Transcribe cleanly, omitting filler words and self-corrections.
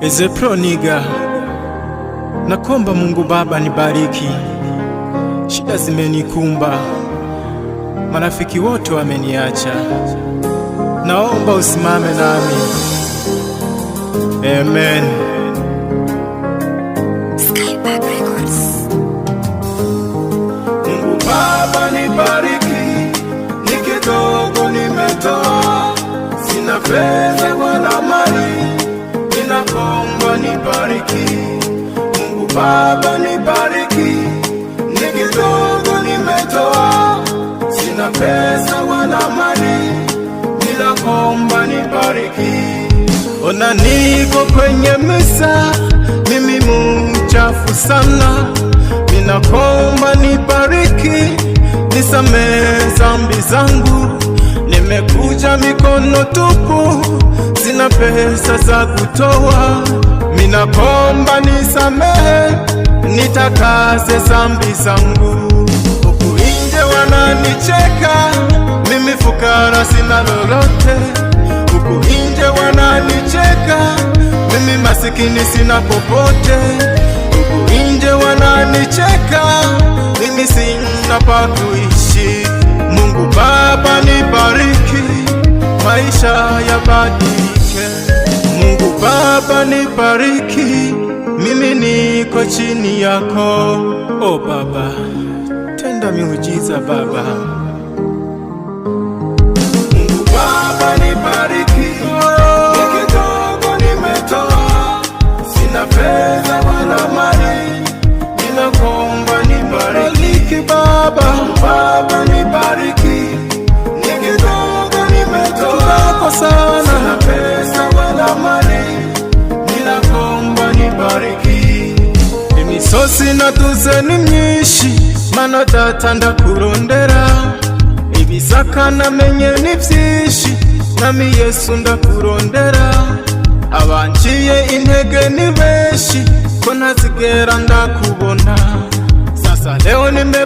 Ezepro niga, nakomba Mungu Baba nibariki. Shida zimenikumba, marafiki wote wameniacha, naomba usimame nami. Amen. Skypark Records. Mungu Baba nibariki, ni kidogo nimetoa, sina fedha wala mali, ninakuomba nibariki. Mungu Baba nibariki, ni kidogo nimetoa, sina pesa wala mali, ninakuomba nibariki. Ona niko kwenye meza, mimi mchafu sana, ninakuomba nibariki, nisamehe dhambi zangu. Nimekuja mikono tupu, sina pesa za kutoa. Ninakuomba nisamehe, nitakase dhambi zangu. Huku nje wananicheka, mimi fukara sina lolote. Huku nje wananicheka, mimi masikini sina popote. Huku nje wananicheka, mimi sina pa kuishi. Mungu Baba nibariki, maisha yabadilike. Mungu Baba nibariki, mimi niko chini yako. O Baba, tenda miujiza Baba. Mungu Baba nibariki, ni kidogo nimetoa, sina fedha wala mali, ninakuomba nibariki Baba. Baba nibariki, ni kidogo nimetoa, sana, sina pesa wala mali, ninakuomba nibariki. Imisozi natuze ni myinshi, Mana Data ndakurondera, ibisaka namenye ni vyinshi, nami Yesu ndakurondera. Abanciye intege ni benshi, ko ntazigera ndakubona. Sasa leo nime